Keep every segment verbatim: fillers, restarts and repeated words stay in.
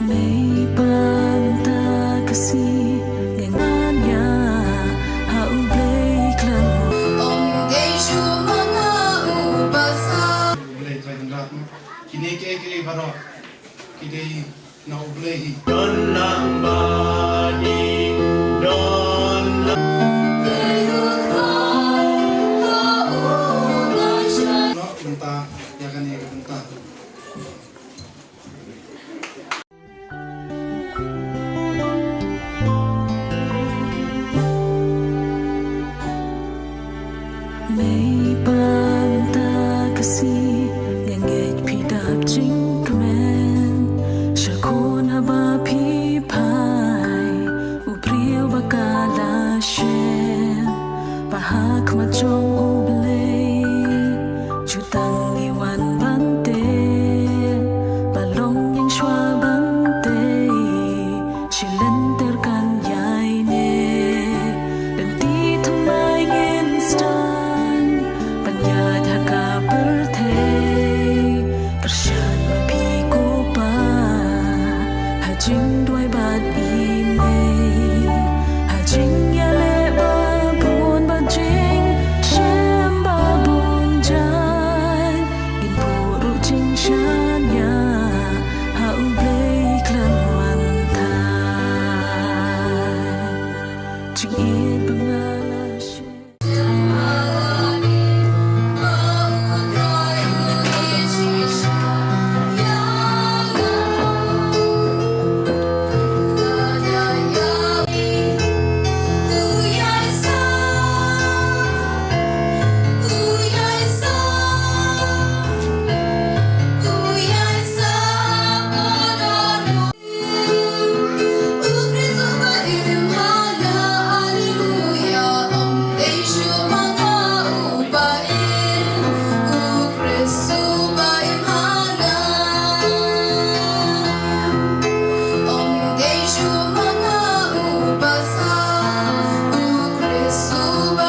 Mei pam ta ka si ngan ïa ha U Blei khlem. Ong dei shu ma nga u basa. U Blei Trai Kynrad mo. Kine kiei kiei baroh ki dei na U Blei hi. Don lang ba di, don lang. Noh mynta ïa kane ka bynta. Mei pam ta ka si nga ngeit phi dap jingkmen. Sha khun haba phi phai u briew ba ka la shem ba ha khmat jong U Blei. Jutang ngi wan ban teh ba long ïing shuwa ban teh. Shi lynter kan ïai neh lynti thymmai ngin sdang ban ïaid ha ka pyrthei. Kyrshan ma phi ko Pa ha jingduwai bad i mei ha jingïaleh ba bun bad jingshem ba bun jait. Ngin buh ruh jingshaniah ha U Blei khlem man thait. Jingïeit ba nga la shim.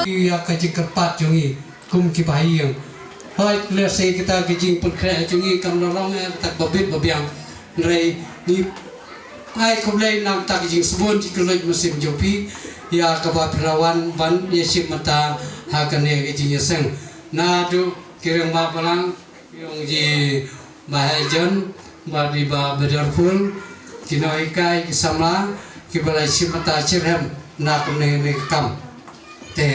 Ïa ka jingkyrpad jong ngi kum ki bahaïing. Hooid, lehse kita ki jingpynkhreh jong ngi kam la long ïa kata ba bit ba biang. Hynrei ngi ai khublei na ka bynta ka jingsbun jingkylluid mynsiem jong phi ïa kaba phi la wan ban ïashim bynta ha kane ka jingïaseng. Naduh ki rangbah balang, ïong ji Bah Heh John, bad i Bah Baderpul, ki nonghikai, ki samla kiba la shim bynta shitrhem na kane ka kam. Te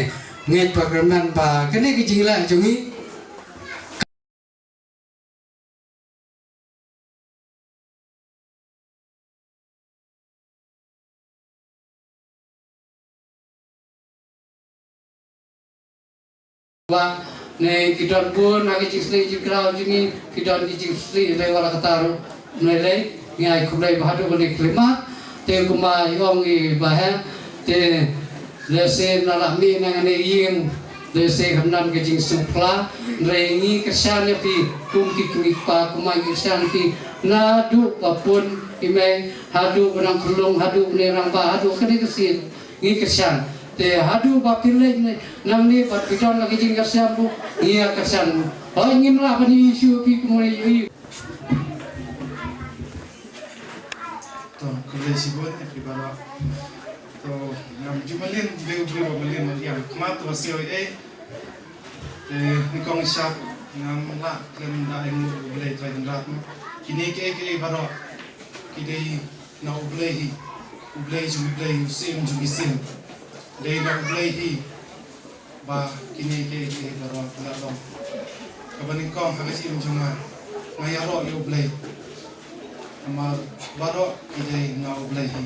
ngeit ba kyrmen ba kane ka jingleh jong ngi ba ne ki don bun ha ki jingsneng jingkraw jong ngi, ki don ki jingsneng lei wala kata ruh. Hynrei lei ngi ai khublei ba haduh kane ka khyllipmat. Te kumba i ong i Bah Heh, te lehse na la mih na kane ka ïing, lehse kam don ka jingsngewphylla. Hynrei ngi kyrshan ïa phi kum ki kmie ki kpa, kumba ngi kyrshan ïa phi naduh ba pun i mei haduh ba nang khyllung, haduh ba ne rangbah, haduh kane ka sien. Ngi kyrshan. Te haduh ba phi leit nangne bad phi don la ki jingkyrshan ruh, ngi ïa kyrshan. Hooid, ngim lah ban ïohi shuh ïa phi kumne ïohi. To, khublei shibun ïa phi baroh. To, ngam ju mlien, briew briew ba mlien mlien. Khmat to ba siew ei ei. Te nyngkong shap ngam lah khlem da ainguh U Blei Trai Kynrad mo. Kine kiei kiei baroh ki dei na U Blei hi. U Blei jong ki blei, U Syiem jong ki syiem. Dei na U Blei hi ba kine kiei kiei baroh ki la long. Kaba nyngkong ha ka jingim jong nga, nga ïaroh ïa U Blei. Namar baroh ki dei na U Blei hi.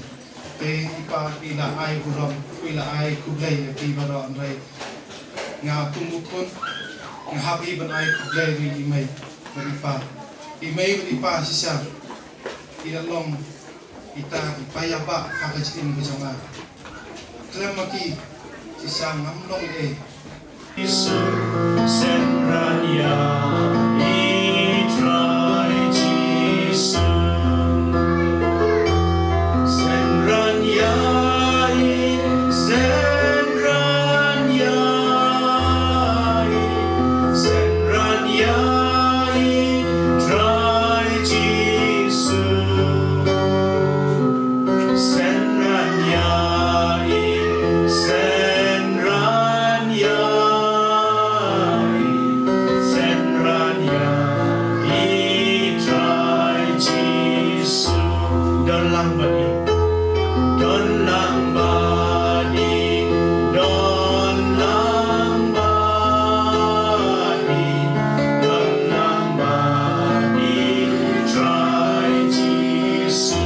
Te i Pa i la ai burom, i la ai khublei ïa phi baroh, hynrei nga kum u khun nga hap hi ban ai khublei ïa i mei bad i pa. I mei bad i pa shisha i la long kita ki paidbah ha ka jingim ka jong nga. Khlem ma ki shisha ngam long ei. Jisu, synran ïa i Trai Jisu. Synran ïa i, synran ïa i, synran ïa i Trai Jisu. Lang bad ïing. Don lang bad ïing, don lang bad ïing, don lang bad ïing, Trai Jisu.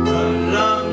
Don lang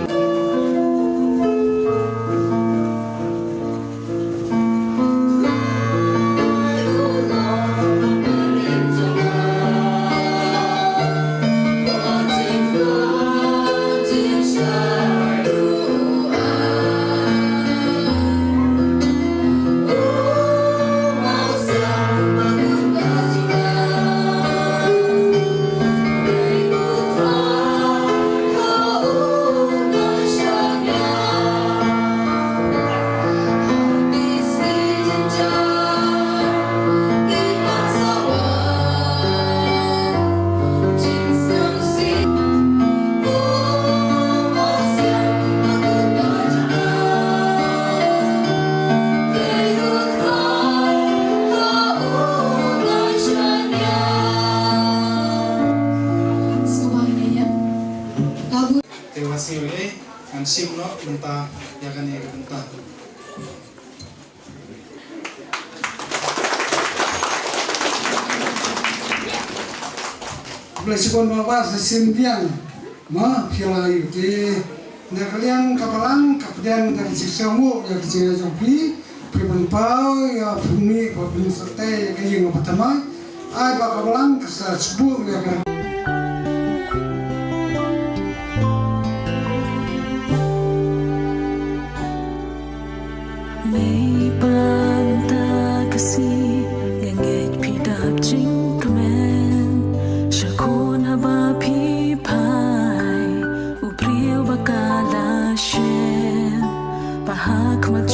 Te wa sngewbha, ngan shim noh mynta ïa kane ka bynta. Blei shibun Bah, sa shisien biang. Ma, phi la ïohi. Na ka liang ka balang, ka pdiang da ka jingsngewnguh ïa ka jingïaid jong phi. Phi pynpaw ïa phi mih ba phin sa tei ïa ka ïing ba thymmai. Ai ba ka balang ka sa sbu ïa ka. Mei panta ka si, nga ngeit phi dap jingkmen. Sha khun haba phi phai, u briew ba ka la shem. Ba ha khmat